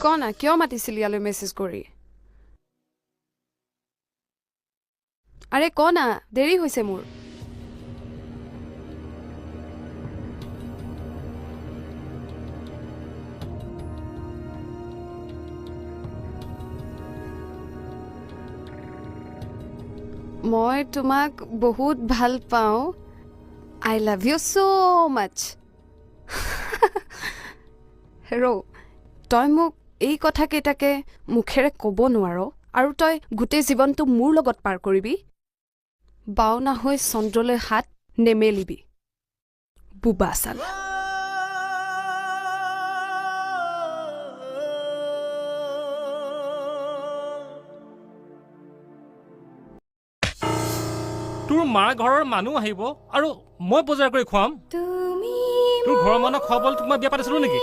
ক না, কিয় মাতিছিলি ইয়ালৈ মেছেজ কৰি? আৰে ক না, দেৰি হৈছে মোৰ। মই তোমাক বহুত ভাল পাওঁ। I love you so much. হেৰ', তই মোক এই কথাকেইটাকে মুখেৰে ক'ব নোৱাৰ আৰু তই গোটেই জীৱনটো মোৰ লগত পাৰ কৰিবি? বাওনা হৈ চন্দ্ৰলৈ হাত নেমেলিবি, বোবা চালা। তোৰ মাৰ ঘৰৰ মানুহ আহিব আৰু মই বজাৰ কৰি খুৱাম? তোৰ ঘৰৰ মানুহক খুৱাবলৈ তোক মই বিয়া পাতিছিলো নেকি?